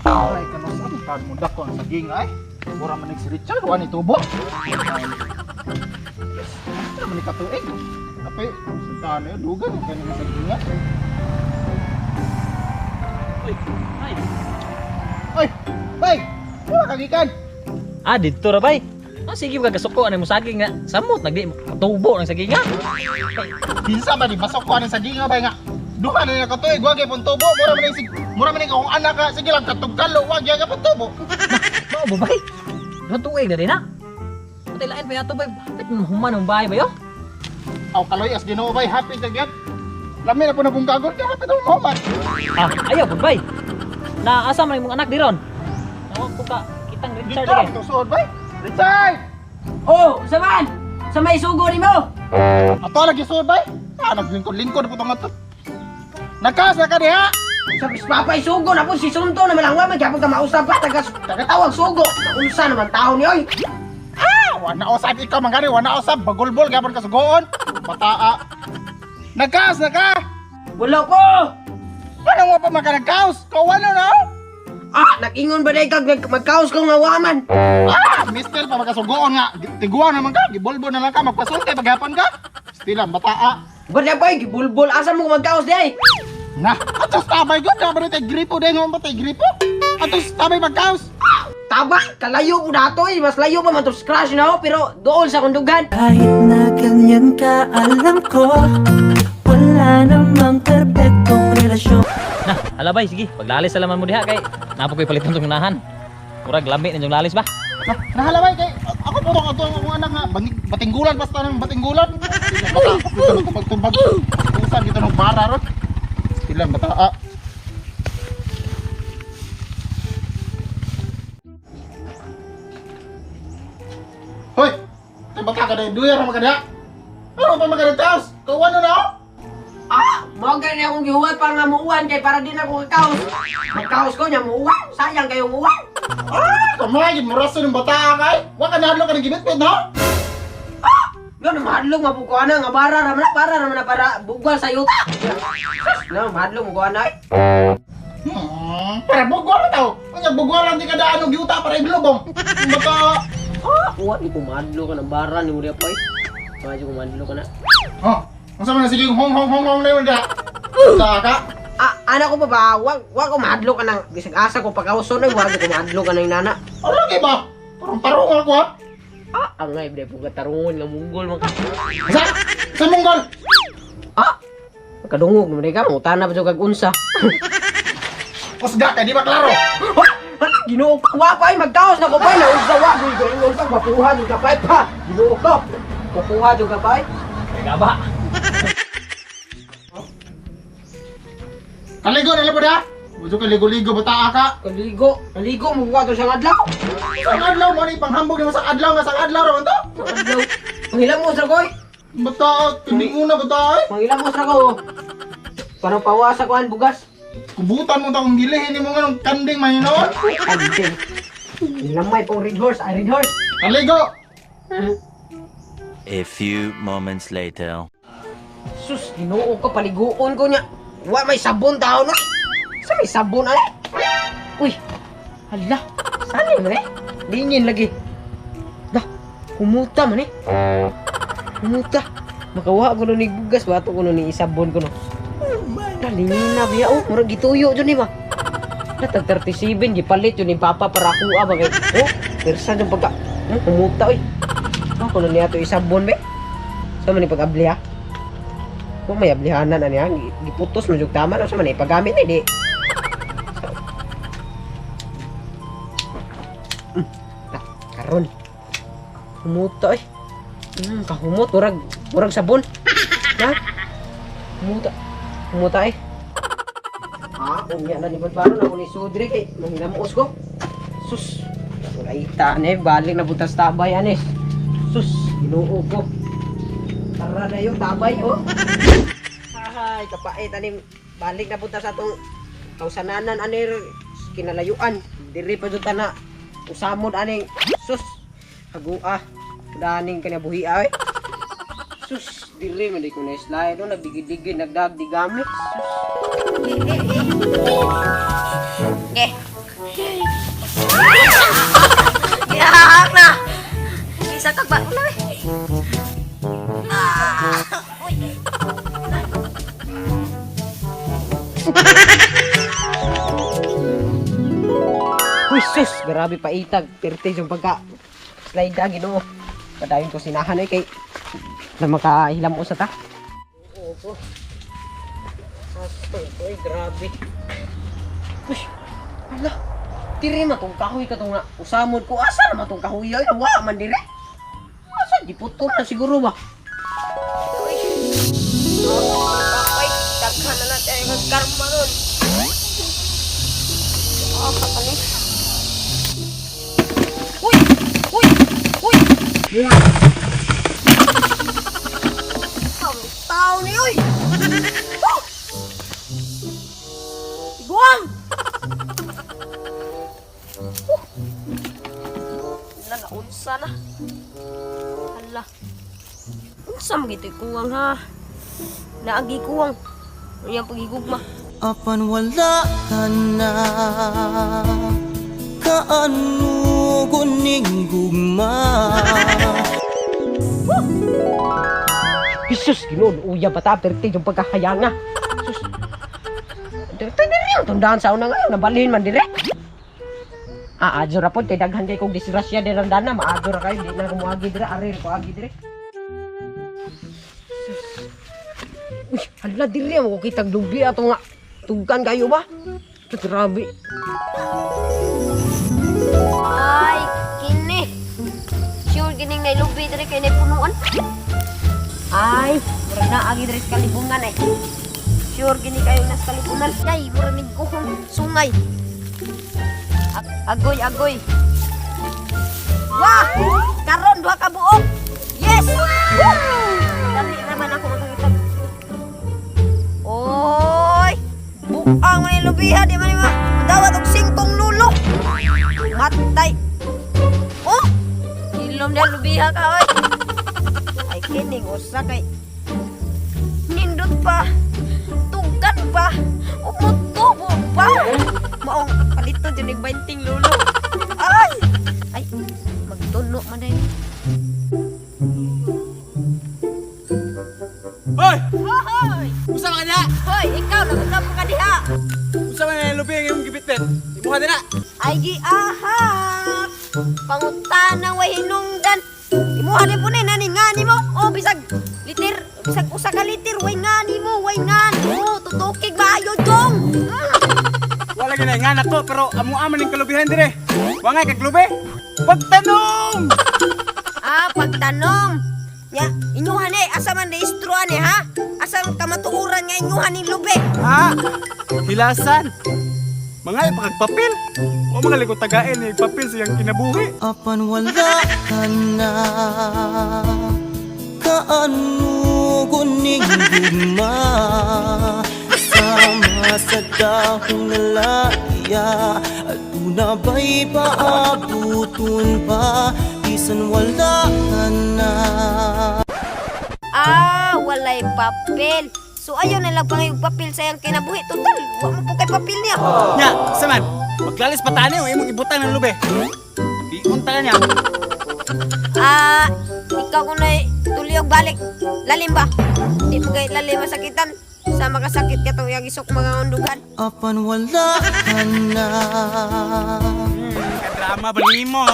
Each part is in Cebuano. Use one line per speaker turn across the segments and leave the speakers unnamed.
Ay, kanusap. Kan mo dako ang saging ay. Mura man si Richard, wa ni tubo. Yes. Ano man ni katuig? Kape, sa na yun, dugan yung kanyang saging nga.
Uy, ay.
Oy, bay! Wala ka gikan.
Ah, dito ra bay. Ah, sige ka kasuko ani mo saging nga. Samot nagdi tubo ng saging nga.
Kinsa ba di basok ko ani saging nga bay nga. Duha na niya katuig, wa gyud pon tubo. Mura man sig mura man akong anak ka. Sige lang katugkalo, wa gyud ka pon tubo.
Mao ba bay? Duha tuig na din na. Patay lain pa yato bay. Hapit mo human ang bahay bayo.
Aw kaloy as Ginoo bay, happy ta gyud. Lami na po na pong gagol, kaya happy na mo.
Ah, ayaw pud bay. Na asa man imong anak diron? Nawa ko ka kitang Richard
Dito,
eh.
ito suod bay. Richard!
Oh, unsa man? Sa may sugo nimo?
Ato lagi suod bay. Ah, naglingkod-lingkod po tong ato. Nagkaas na ka diha.
Sa papay sugo na po si Sunto na malangwa man gyapon ka mausap pa taga tagatawag sugo. Unsa naman taon ni oy?
Ah, wana usab ikaw man gani, wana usab bagulbol gyapon ka sugoon. Bataa. Nagkaas na ka.
Wala ko.
Ano mo pa man ka nagkaos? Kawan na no?
Ah, nag-ingon ba day kag magkaos ko nga waman?
Ah, mister pa magkasugoon nga. Tiguan naman ka, gibulbo na lang ka, magpasulti paghapon ka. Stila bataa.
Ba day boy, gibulbul asa mo magkaos day?
Na, atos tabay gud na ba tay gripo day nga ba tay gripo? Atos tabay magkaos.
Taba, kalayo po dato eh. Mas layo pa man to crash na ako, pero dool sa kundugan.
Kahit na ganyan ka, alam ko wala namang perpektong relasyon.
Na, hala bay, sige. Paglalis sa laman mo diha kay napo ko'y palitan tong unahan. Murag lami ninyong lalis ba?
Na, nahalaway kay ako po tong ato ang akong anak nga batinggulan basta nang batinggulan. Bata, dito nang tumbag-tumbag. Usan dito nang bara ron. Stila bataa. Hoy! Tay bata ka dahil duya ra makadiha. Ano pa makadagtaos? Kawan na oh.
Ah, mao gani akong gihuwat para nga muuwan kay para di na ako kakaos. Magkaos ko nya muuwan, sayang kayong uwan.
Ah, kamay gid mo rason ng bata kay. Wa ka nahadlok ka ng gibitbit no?
Nga na mahadlok mapuko ana nga bara ra man na, para ra man na para bugwal sa yuta. No, mahadlok mo ko ana eh.
Para bugwal na tao. Unya bugwal lang di ka daan og yuta para iglubong. Bata.
Ah, uwan di ko mahadlok ka ng bara ni mo diya pa eh. Medyo ko mahadlok ka na.
Oh, unsa man na sige hong hong hong hong na yun da. Bata ka.
Ah, ana ko pa ba, wag ko mahadlok ka ng bisag asa ko pagkauson ay wag ko mahadlok ka ng nana.
Ano lagi ba? Parang tarong ako ha.
Ah, angay bre po katarungon nga munggol man ka.
Sa sa Mongol.
Ah, makadungog man ka, mangutana pa jud kag unsa.
Kusga ka di ba klaro?
Wah! Wala, Ginoo ko, wa pa ay magtaos na ko pa na unsa wa gud ko ingon pa makuha jud ka pa pa. Ginoo ko. Makuha jud ka pa.
Gaba.
Kaligo na lang po da. Mujo ka ligo-ligo bata ka.
Kaligo, kaligo mo wa to sa adlaw.
Sa adlaw mo ni panghambog nimo sa adlaw nga sa adlaw ra man to.
Sa adlaw. Manghilamos ra koy.
Bata kining una bata ay.
Manghilamos ra ko. Para pawa sa kuan bugas.
Kubutan mo ta kung gilihin nimo nga ng kanding mahinoon.
Kanding. Lamay pong red horse, ay red horse.
Kaligo.
A few moments later.
Sus, Ginoo ko paliguon ko niya. Wa may sabon taon na. Sa may sabon ay. Uy. Hala. Saan man eh? Lingin lagi. Dah, humuta man eh. Humuta. Makawa ko nun ni bugas, wato ko nun ni isabon ko no. Dah, lingin na biya oh, murag gituyo jud ni ba. Dah tag 37 gipalit yun ni papa para ako ba kay. Oh, pirsa jud pagka. Humuta oy. Ako nun niya to isabon be. Sa man ni pag-abli ha? Kung may ablihanan ani ha, giputos mo jug tama no sa man ipagamit ni di. Ah, karon. Humuta eh. Kahumot murag murag sabon. Ha? Humuta. Humuta eh. Ah, unya na ni Badbaro na ko ni Sudri kay manghilamos ko. Sus. Wala ita balik na butas tabay ani. Sus, Ginoo ko. Tara na yung tabay, oh. Ay, kapait, ani, balik na punta sa atong kausananan, ani, kinalayuan. Diri pa dyan na, usamod, ani, sus, hagua, daning kinabuhi, ay. Sus, diri, man di ko na slide, oh, nagdigid-digid, nagdagdigamit, sus. Sus, grabe pa itag. Pirte yung pagka slide na Ginoo. Padayon ko sinahan eh kay na makahilam ko sa ta. Oo ko. Astoy, oy, grabe. Uy, ala. Diri man tong kahoy katong na usamod ko. Asa naman tong kahoy ay wa man dire. Asa di putol na siguro ba?
Uy, ay, daghan na natin ang karma nun. Oh, kapali. Uy! Uy! Uy! Ang tao ni uy! Oh! Iguang! Oh! Wala na, unsa na. Hala. Unsa man gito'y kuwang ha? Naagi kuwang. Ano yung pagigugma?
Apan wala ka na, Kaano ning gugma.
Jesus, Ginoo, uya ba ta pirte yung pagkahayanga. Sus. Dire dire ang tundahan sa una ngayon, nabalhin man dire. Ah, adyo ra pod kay daghan kay kog disgrasya dire ang dana, maadyo ra kayo, di na kumuagi dire, ari ko agi dire. Sus. Uy, hala dire mo kitag lubi ato nga. Tugkan kayo ba? Grabe.
Ay, kini. Sure gining nailubi dire kay naipunuan. Ay, murag na agi dire sa kalibungan ay. Sure gini kayo nas kalibungan. Ay, murag ning kuhong sungay. Agoy, agoy. Wah! Karon duha ka buok. Yes! Woo! Dali naman ako makakita. Oy! Buang man yung lubiha, di man ma. Dawat og singkong lulo. Matay. Oh! Hilom na lubiha ka oy. Ay kining usa kay nindot pa. Tugkan pa. Umutubo pa. Maong palito dyan yung 20 lulo. Ay! Ay, magtuno man din.
Hoy!
Hoy!
Usa man ka na!
Hoy, ikaw nagunta mo ka diha.
Usa man na lubi ang imong gibitbit. Imuha din na.
Ay giahak. Pangutana way hinungdan. Imuha ni po ni nani ngani mo. O bisag liter, bisag usa ka liter way ngani mo, way ngani mo. Tutukig maayo dong.
Wala gyud nga nako pero amo aman ning kalubihan dire. Wa ngay kag lubi. Pagtanong!
Ah, pagtanom. Nya, inyuhan ni asa man rehistro ani ha? Asa man kamatuoran nga inyuhan ni lubi?
Ha? Hilasan. Mga ipakagpapil. Wa mga likod tagain ni papel sa iyang kinabuhi.
Apan wala ka na, Kaano ning gugma. Sama sa dahong nalaya, Aduna ba'y paabuton pa? Bisan wala ka na.
Ah, walay papel. So ayaw na lang pangayong papel sa iyang kinabuhi. Total, wa mo po kay papel niya.
Nya, sa man. Maglalis pa tani o imong ibutan ng lubi. Giunta ka niya.
Ah, ikaw kung na tuliyog balik. Lalim ba? Di mo kay lalim masakitan. Sa makasakit ka tong iyang isok mga undugan.
Apan wala ka na.
Kadrama ba nimo?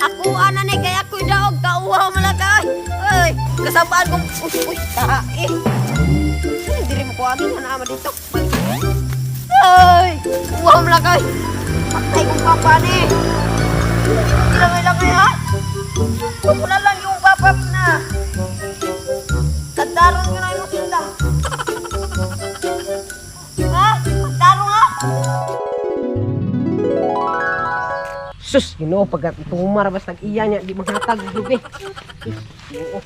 Ako ana ni kay ako'y daog kauhaw man lang ka. Ay, kasabaan kong uy, uy, tae. Ay, diri mo ko agi nga naama dito. Ay, uhaw man lang ka. Patay kong papa ni. Ilangay-langay ha. Ako na lang yung papa na. Tadaron ko na yung tinda. Ha? Tadaron ha?
Sus, Ginoo pagka tumar basta iya niya di maghatag og lubi. Sus, Ginoo.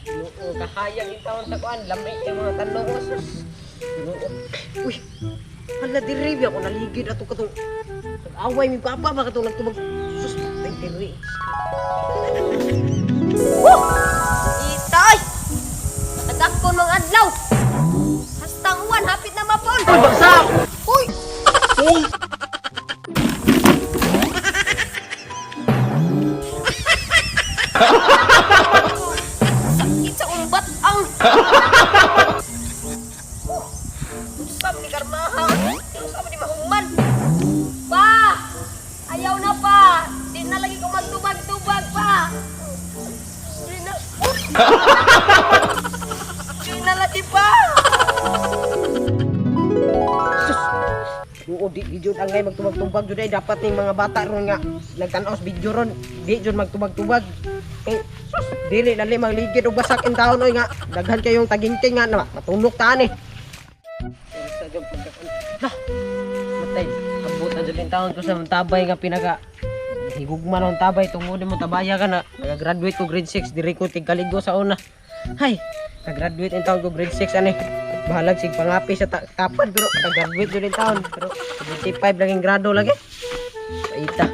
Ginoo kahayang yung taon sa kuan, lamay kay mga tanong ko sus. Ginoo. Uy. Hala diri biya ako naligid ato katong nag-away mi papa ba katong nagtubag. Sus, patay diri.
Itay! Matagakon mga adlaw! Hastang uwan, hapit na mapon!
Uy, bagsak!
Uy!
Uy!
Sakit sa umbat ang...
Di jud angay magtubag-tubag jud ay dapat ning mga bata ron nga nagtan-aw sa video ron, di jud magtubag-tubag. Eh, sus, dili na magligid og basak in taon oy nga daghan kayong tagingting nga na matulok ta ani. Lah, matay. Abot na jud in taon ko sa tabay nga pinaka higugma na akong tabay tungod mo tabaya ka na nagagraduate ko grade 6, diri ko tigkaligo sa una. Hay, nag-graduate in taon ko grade 6 ani. Bahalag sig pangapi sa tapad pero nag-graduate jud in taon pero 75 lang yung grado lagi. Paita.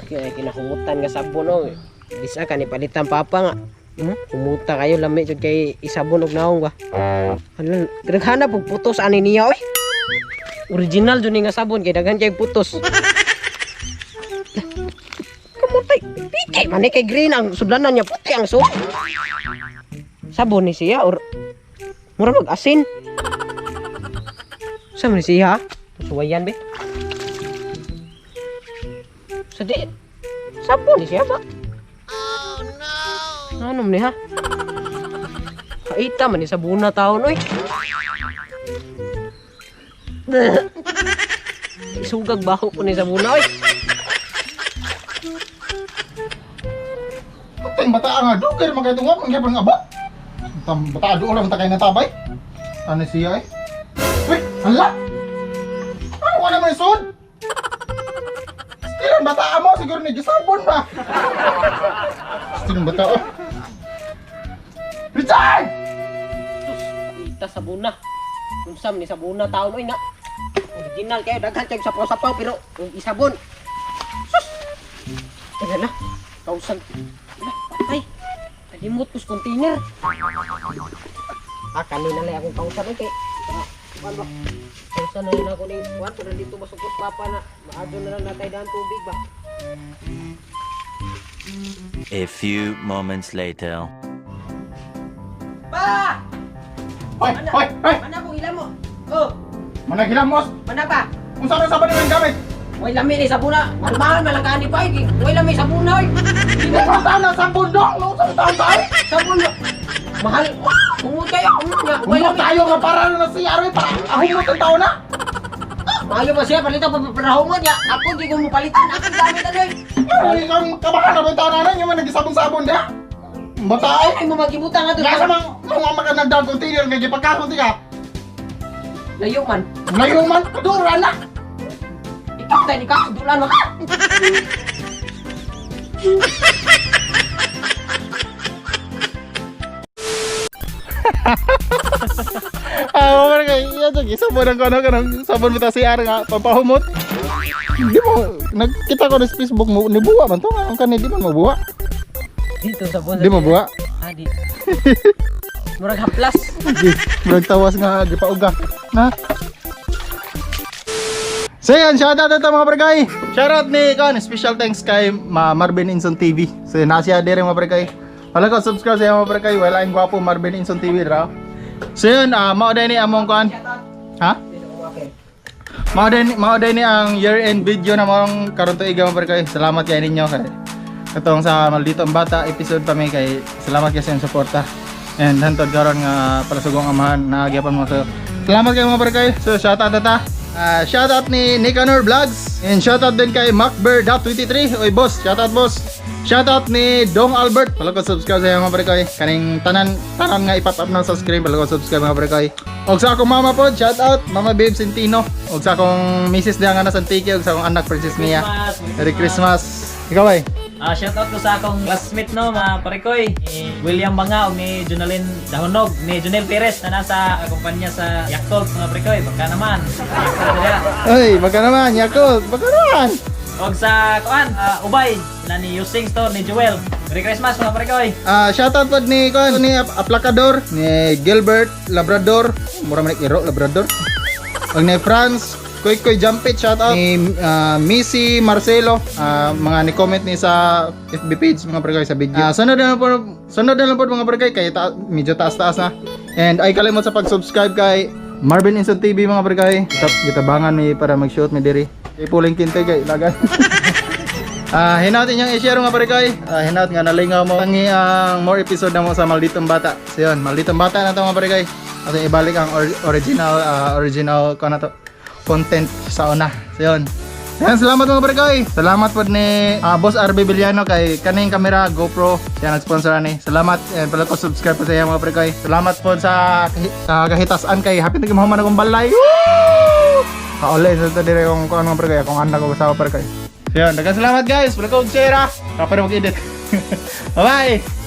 Kaya kinahumutan nga sabon oh. Bisa ka ni palitan papa nga. Humuta kayo lami jud kay isabon og naong ba. Ano, daghan og putos ani niya oy. Original jud ni nga sabon kay daghan kay putos. Kamutay, pikay man ni kay green ang sudlanan niya, puti ang suway. Sabon ni siya or mura mag asin. Sa man ni siya? Suwayan be. Sa di sabon ni siya ba? Oh no. Ano man ni ha? Kaita man ni sabuna taon oy. Isugag baho po ni sabuna oy.
Patay bata nga dugay man kay tungod man gyapon nga abot. Tam bata doon lang ta kay natabay. Ano siya eh? Uy, hala. Ano wala man sud? Still ang bata mo siguro ni gisabon ba. Still ang bata oh. Richard!
Ita sabuna. Unsam ni sabuna taon oy nga. Original kayo daghan kayo sapaw-sapaw pero ang isabon. Sus. Teka na. Kausan. Ala, patay. Kalimot ko sa container. Ah, kanina lang akong kausan oy kay. Ah, kuan ba? Kausan na rin ako ni kuan pero dito masukot papa na maadto na lang natay daan tubig ba.
A few moments later.
Pa!
Hoy, hoy, hoy!
Mana ko ilam mo? Oh,
Managhilamos!
mana pa?
Unsa man sabon ang gamit?
Way lami ni sabuna. Mahal man lang kaani pa. Eh. Way lami sabuna oy. Di ba
Unsa taon na sabon dong? Unsa taon ba?
sabon? Mahal. Tungod kayo. Ano nga? Way
Humot
lami.
tayo nga para na si Aroy para ahumot ang tao na.
Maayo ba siya palitan pa parahumot niya. Ako di ko mo palitan. Ako gamit ano.
Ay, ikaw kabahan na ba yung tao na yung mga nagisabon-sabon diha? Bata ay.
Ay mo magibutang ato.
Nasa mang mga makanagdang container nga gipagkakon ti ka.
Layo man.
Ngayon man, kadura na.
Ikaw tayo ni ka dulan mo ka.
Ah, wala kay iya jud isabon ang kono kanang sabon bitaw si R nga pampahumot. Di mo nagkita ko sa Facebook mo nibuwa man to nga ang kani di man mabuwa.
Dito sabon.
Di mo buwa.
Ah, di. Murag haplas.
Di, murag tawas nga gipauga. Na. So yan, shoutout ito mga barkay. Shoutout ni Kon, special thanks kay Ma Marvin Inson TV. So yun, nasiya dire mga barkay. Wala ko subscribe sa mga barkay, wala ang gwapo Marvin Inson TV raw. So yun, mao din ni among kon. Ha? Mao din ni ang year-end video na mong karon tuig mga barkay. Salamat kay ninyo kay katong sa Maldito ang Bata episode pa mi kay salamat kay sa inyong suporta. And hantod karon nga palasugong amahan na gyapon mo. So salamat kay mga barkay. So shoutout ta. Shoutout ni Nicanor Vlogs and shoutout din kay Macber.23. Oy boss, shoutout boss. Shoutout ni Dong Albert. Palagko subscribe sa mga barkay. Kaning tanan tanan nga ipop up na sa screen, palagko subscribe mga barkay. Og sa akong mama pod, shoutout Mama Babe Centino. Og sa akong misis diha nga nasa Antique, og sa akong anak Princess Mia. Merry Christmas. Ikaw ay.
Ah, shout out ko sa akong classmate no, mga parekoy, ni William Banga ug ni Jonalyn Dahonog, ni Jonel Perez na nasa kumpanya sa Yakult mga parekoy, baka naman. Yakult nila.
Ay, baka naman, Yakult, baka naman.
Og sa kuan, Ubay, sila ni Yusing Store ni Joel. Merry Christmas mga parekoy.
Ah, shoutout pod ni kon ni Aplacador, ni Gilbert Labrador, mura man ni iro Labrador. Og ni Franz Koy Koy Jumpit shoutout ni Missy Marcelo, mga ni comment ni sa FB page mga barkay sa video. Sunod na lang po mga barkay kay medyo taas-taas na. And ay kalimot sa pag-subscribe kay Marvin Inson TV mga barkay. Gitabangan mi para mag-shoot mi diri. Kay puling kinte kay lagan. Hinaut inyong i-share mga parikay. Hinaut nga nalingaw mo ang more episode na mo sa Malditong Bata. So yun, Malditong Bata na to mga parikay. Ato ibalik ang original original ko na to. content sa una. So yun. Ayan, salamat mga pre. Salamat po ni Boss RB Villano kay kaning camera GoPro siya nag-sponsor ani. Salamat and pala ko subscribe po sa iya mga pre. Salamat po sa kahitasan kay happy na mahuman akong balay. Woo! Kaulay sa to dire kung ano mga pre kay akong anak ko asawa pre. So yun, daghang salamat guys. Wala ko share ah. Kapag mag-edit. Bye-bye.